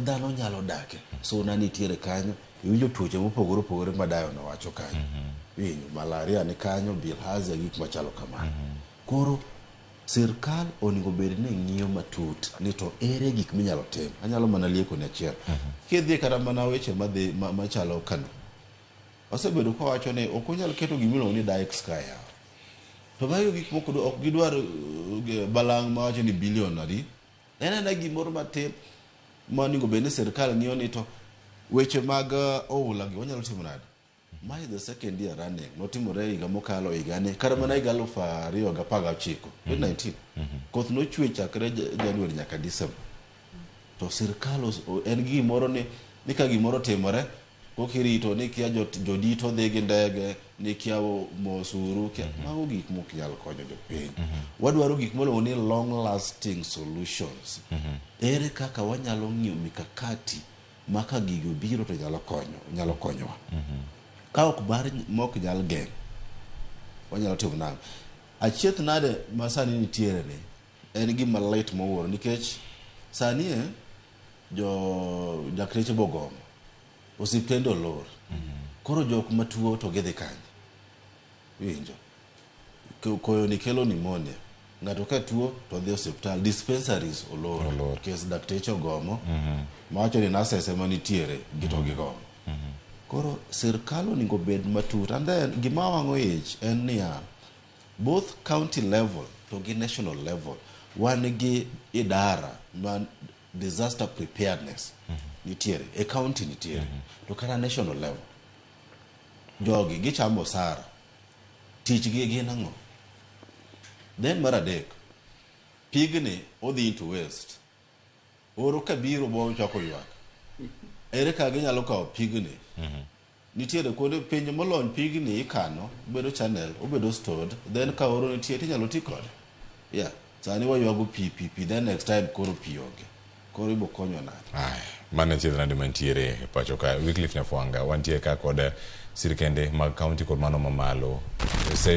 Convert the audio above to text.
dhano nyalo dake. Suna nitiere kanyo, iwinjo tuoche mopogore opogore ma dayo nowacho kanyo. Iwinjo malaria ni kanyo, bilharzia, gik machalo kamano. Koro sirkal onego bed ni ng'iyo matut ni to ere gik minyalo tim. Anyalo mana lieko ni achiel. Kidhi kata mana weche madhi machalo Kano. Wasebedo kawacho ni ok unyal keto gimiluongo ni dikes ka yawa. To mago gik moko ok gidwar balang' mawacho ni billion adi. En aena gimoro matin ma onego bed ni sirkal ng'iyo ni to weche mag oula gi wanyalo timo nade. Ma is the second year running. Notimore higa mokalo higani kata mana higa 2019, 2019. Koth nochwe chakre January nyaka December. To sirkal en gimoro ni ka gimoro timore kokirito ni kia jodito dhi gi ndege ni kia mosuru kia mago gik mok nyal konyo jopiny. Wadwaro gik miluongo ni long lasting solutions. Ere kaka wanyalo ng'iyo mikakati ma ka gigi obiro to nyalo konyo nyalo konyowa. Ka ok bar mok nyal geng', wanyalo timo nang'o? Achiedh nade ma sani nitiere ni en gima lit mowuoro nikech sani e jo dakteche bogomo osiptende olor. Koro jok matuo to gidhi kanye? Iwinjo? Koyo ni kelo pneumonia. Ng'ato ka tuo to dhi osiptal. Dispensaries olor. Olor. Nikech dakteche ogomo. Mawacho ni nurses ema nitiere gi to gigomo. Koro sirkal onego bed matut. And then gima wang'o ich en niya, both county level to gi national level wan gi idara ma disaster preparedness nitiere e county nitiere to kata national level jogi gichamo osara tichgi gin ang'o then mar adek pigni odhi into waste oro kabiro bo chako ywak ere kaka ginyalo kawo pigni nitiere kuonde pinje molony pigni ikano obedo channel obedo stored then ka oro nitie tinyalo ti kode yeah sani waywago pi pi pi then next time koro pi onge koro ibo konyo nade. Aya, mano e chiedh nade mantiere e pacho ka. Wycliffe Nyafwanga, wantie ka kod sirkende mag kaunti kod mano mamalo.